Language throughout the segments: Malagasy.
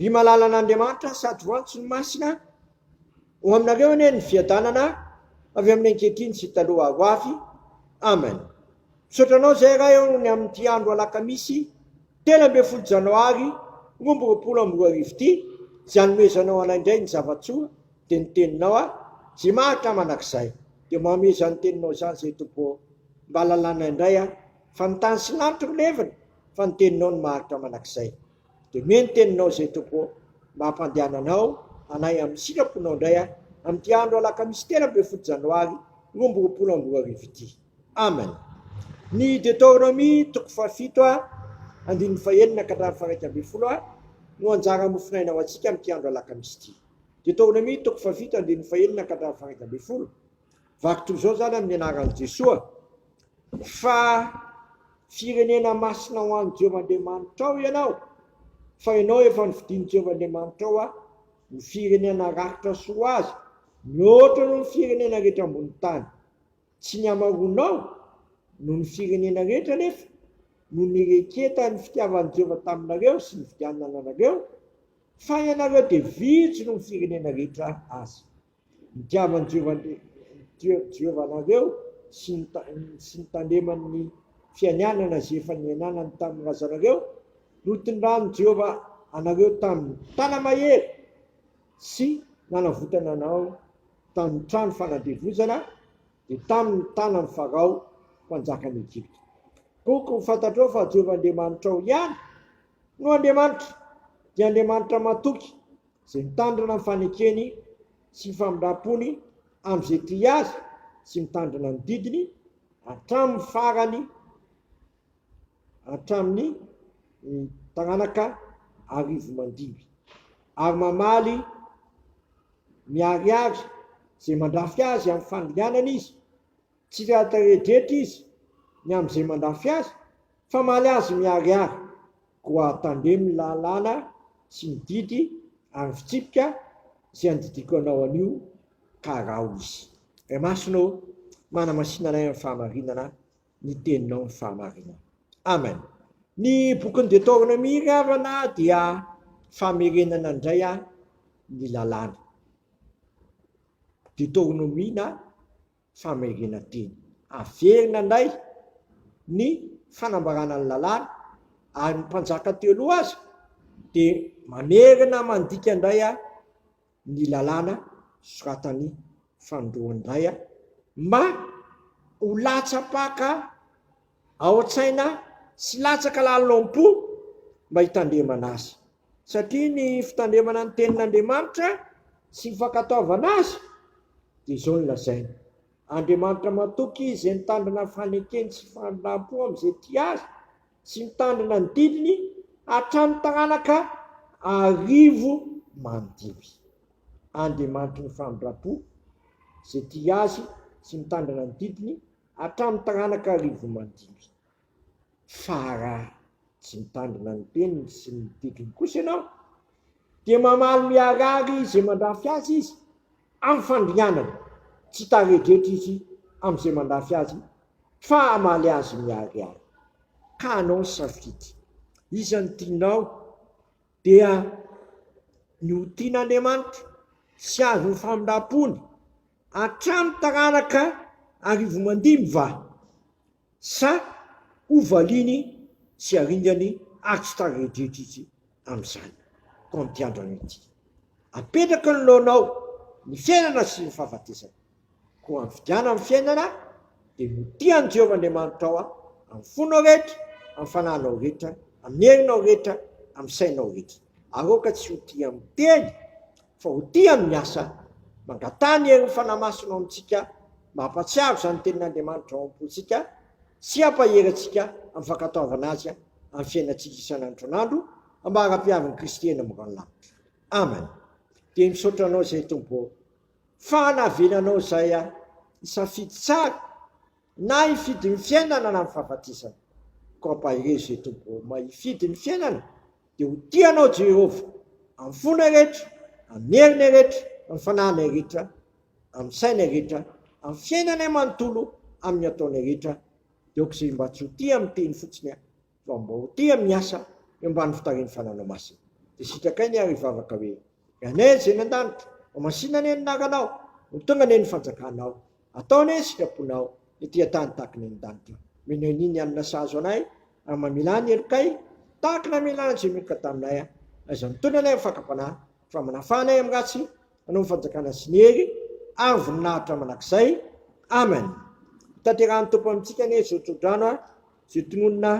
Ry malalan'Andriamanitra sady voantso ny masina, ho aminareo anie ny fiadanana avy amin'ny ankehitriny sy taloha ary ho avy. Amen. Misaotra anao izay Ray ô ny amin'ity andro alakamisy 13 janoary 2022 ity izay anomezanao anay indray ny zava-tsoa dia ny teninao a izay maharitra mandrakizay. Dia manome izany teninao izany izay Tompo ô mba halalana indray a fa ny tany sy lanitra ho levona fa ny teninao no maharitra mandrakizay. Dia omeo ny teninao izay Tompo ô, mba hampandehananao anay amin'ny sitraponao indray aho, amin'ity andro alakamisy 13 janoary 2022 ity. Amen. Ny Deoteronomia toko fahafito a, andininy fahenina ka hatramin'ny faha-11 a, no anjara mofonaina ho antsika amin'ity andro alakamisy ity. Deoteronomia toko fahafito andininy fahenina ka hatramin'ny faha-11. Vaky toy izao izany amin'ny anaran'i Jesoa, Fa firenena masina ho an'i Jehovah Andriamanitrao ianao, fa ianao efa nofidin'i Jehovah Andriamanitrao ho firenena rakitra soa ho azy, mihoatra noho ny firenena rehetra ambony tany. Tsy ny hamaroanao noho ny firenena rehetra anefa no nireketan'ny fitiavan'i Jehovah taminareo sy nividianana anareo, fa ianareo dia vitsy noho ny firenena rehetra aza. Nitiavan'i Jehovah anareo sy nitandremany ny fianianana izay efa niainanany tamin'ny razanareo, notondran'i Jehovah anareo tamin'ny tana-mahery sy nanavotana anao tamin'ny trano fanandevozana, dia tamin'ny tanan'i Farao mpanjakan'i Egypta. Koa ho fantatrao fa Jehovah Andriamanitrao ihany no Andriamanitra, dia Andriamanitra matoky, Izay mitandrina ny fanekeny sy ny famindram-pony amin'izay tia azy sy mitandrina ny didiny hatramin'ny farany, hatramin'ny taranaka arivomandimby, ary mamaly miharihary izay mandrafy azy amin'ny fandringanana izy, tsy taredretra izy ny amin'izay mandrafy azy, fa maly azy miharihary. Koa tandremo ny lalàna sy ny didy ary ny fitsipika izay andidiako anao anio, ka araho izy. Ray Masina ô, manamasina anay amin'ny fahamarinana, ny Teninao ny fahamarinana. Amen. Ny bokin'ny Deoteronomia ry havana dia famerenana indray ny lalàna. Deoteronomia na famerenan-teny. Averina indray ny fanambarana ny lalàna ary ny mpanjaka teo aloha aza dia mamerina mandika indray ny lalàna soratany fanindroany indray mba ho latsa-paka ao an-tsaina sy latsaka lalina ao am-po mba hitandremana azy. Satria ny fitandremana ny tenin'Andriamanitra sy ny fankatoavana azy dia izao no lazainy, Andriamanitra matoky izay mitandrina ny fanekeny sy famindram-po amin'izay tia azy sy mitandrina ny didiny hatramin'ny taranaka 1005. Andriamanitry ny famindram-po izay tia azy sy mitandrina ny didiny hatramin'ny taranaka 1005. Fa raha tsy mitandrina ny teniny sy ny didiny kosa ianao, dia mamaly miharihary izay mandrafy azy izy amin'ny fandringanana, tsy taredretra izy amin'izay mandrafy azy, fa hamaly azy miharihary. Ka anao ny safidy. Iza no tianao? Dia ny ho tian'Andriamanitra sy azon'ny famindram-pony hatramin'ny taranaka arivomandimby va? Sa ho valiany sy haringany ary tsy taredretra izy amin'izany? Koa amin'ity andro anio ity, apetrako ny lohanao ny fiainana sy ny fahafatesana. Koa mifidiana amin'ny fiainana, dia ny ho tia an'i Jehovah Andriamanitrao amin'ny fonao rehetra, amin'ny fanahinao rehetra, amin'ny herinao rehetra, amin'ny sainao rehetra. Ary aoka tsy ho tia amin'ny teny, fa ho tia amin'ny asa. Mangataha ny herin'ny Fanahy Masina ao amintsika mba hampahatsiaro izany tenin'Andriamanitra ao am-pontsika sy hampahery antsika amin'ny fankatoavana Azy amin'ny fiainantsika isan'andron'andro ambara-piavin'i Kristy eny ambony lanitra. Amen. Dia misaotra Anao izay Tompo ô, fa navelanao izay aho hisafidy tsara na hifidy ny fiainana na ny fahafatesana. Koa ampaherezo izay Tompo ô, mba hifidy ny fiainana dia ho tia anao Jehovah amin'ny fonay rehetra, amin'ny herinay rehetra, amin'ny fanahinay rehetra, amin'ny sainay rehetra, amin'ny fiainanay manontolo, amin'ny ataonay rehetra. Dia aoka izay mba tsy ho tia amin'ny teny fotsiny aho, fa mba ho tia amin'ny asa eo ambany fitarihan'ny Fananao Masina. Dia sitrakay ny ary hivavaka hoe, Ry Anay izay any an-danitra, ho masina anie ny anaranao, ho tonga anie ny fanjakanao, atao anie ny sitraponao, ety an-tany tahaka ny any an-danitra. Omena ny ny hanina sahaza anay, ary mamelà ny helokay, tahaka ny namelàna izay meloka taminay. Aiza mitondra anay amin'ny fakam-panahy, fa manafaha anay amin'ny ratsy, hanao ny fanjakana sy ny hery ary voninahitra mandrakizay. Amen. Hotanterahan'ny Tompo amintsika anie izao tsodrano izay tononina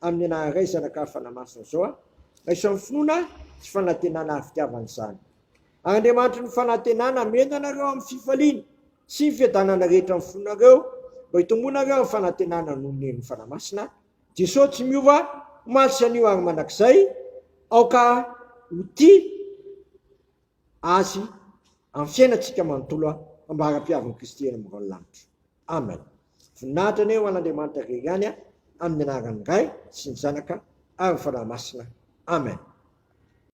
amin'ny anaran'ny Ray, Zanaka ary Fanahy Masina izao. Raiso amin'ny finoana sy fanantenana ary fitiavana izany. Ary Andriamanitry ny fanantenana hameno anareo amin'ny fifaliana sy ny fiadanana rehetra amin'ny fonareo mba hitomboanareo amin'ny fanantenana noho ny herin'ny Fanahy Masina. Jesosy tsy miova omaly sy anio ary mandrakizay. Aoka ho tia Azy amin'ny fiainantsika manontolo ambara-piavin'i Kristy eny ambony lanitra. Amen. Voninahitra anie ho an'Andriamanitra irery ihany amin'ny anaran'ny Ray sy ny Zanaka ary ny Fanahy Masina. Amen.